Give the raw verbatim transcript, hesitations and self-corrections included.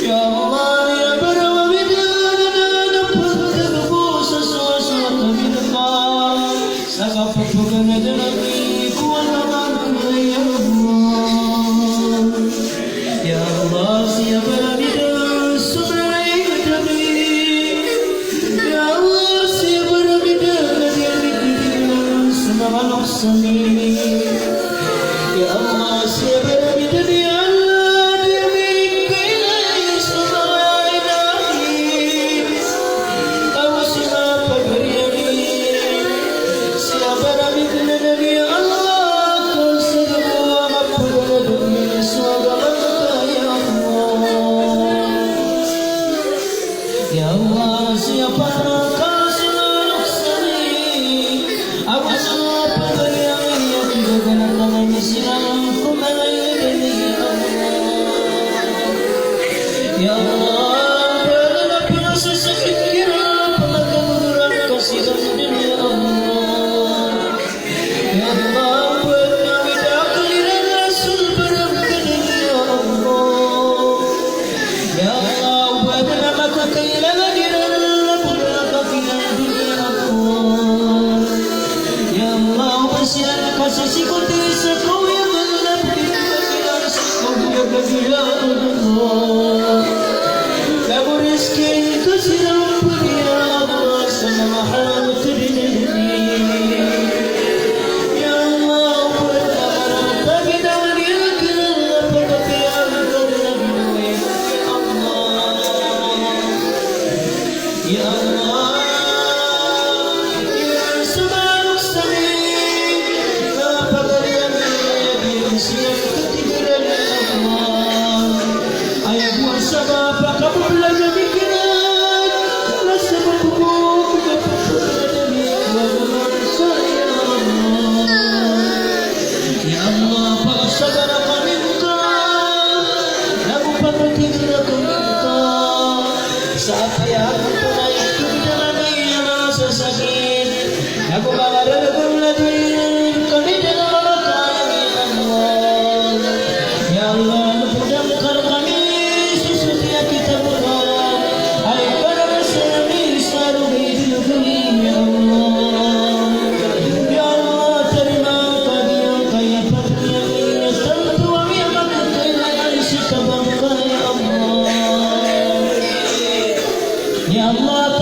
Ya Allah, ya Barr a mawida anan a pagtagpo sa soasoat ami rka sa kapapaganad ami ko anak ami, ya Allah. Ya Allah, si Barr a mawida so manga inadami. Ya Allah, si Barr a mawida anan a di ami didilin so manga loks ami. Ya Allah, si Barr a mawida, ya Allah, di ami kailay so manga ina ami ago so manga pagari ami. Si Barr a mawida anan, ya Allah, ka sa gabo a mapaganad ami so agama ngka, ya Allah. Ya Allah, siyapa ka so manga loks ami ago so manga pagari ami a kigaganatan ami siran ko manga ina ami, ya Allah. Ya Allah, ba adn a pangasasakit kiran, pamakamoran ka siran dn, ya Allah. Ya Allah, ba adn a miyakal iran a so barang ka dn, ya Allah. Ya Allah, ba adn a makakailangan iran a paglapak iran dn, ya Allah. Ya Allah, ba siran kasasikoti sa kaoyagan iran, sa kaoyagan iran, ya Allah. Ago rizki ka siran pn, ya Allah, sa manga halal a tadinadini. Ya Allah, ba adn a marata a ginawani rka a pagapiyaan ka dn a ginawa, ya Allah. Ya Allah, iran so manga loks ami, manga pagari ami, aya di ami siran katigaran, ya Allah. Aya bo a sabap a kababaloy ami kiran na sabap bo ko kapagpagari ami, ya Allah. Ya Allah, pakasabar kami ngka, nago pakatigr kami ngka sa apiya ago pn a ito kiran a masasakit, nago manga raragn a di kami dn a makakaya, ya Allah. Ya Allah, lopodn ka rkami so satiya kitab ka a ikararasay ami sa rogi dn kami, ya Allah. Ya Allah, tarimaa ngka dn kaya pagari ami a tanto ami a makakailangan sa tabang ka, ya Allah. Ya Allah,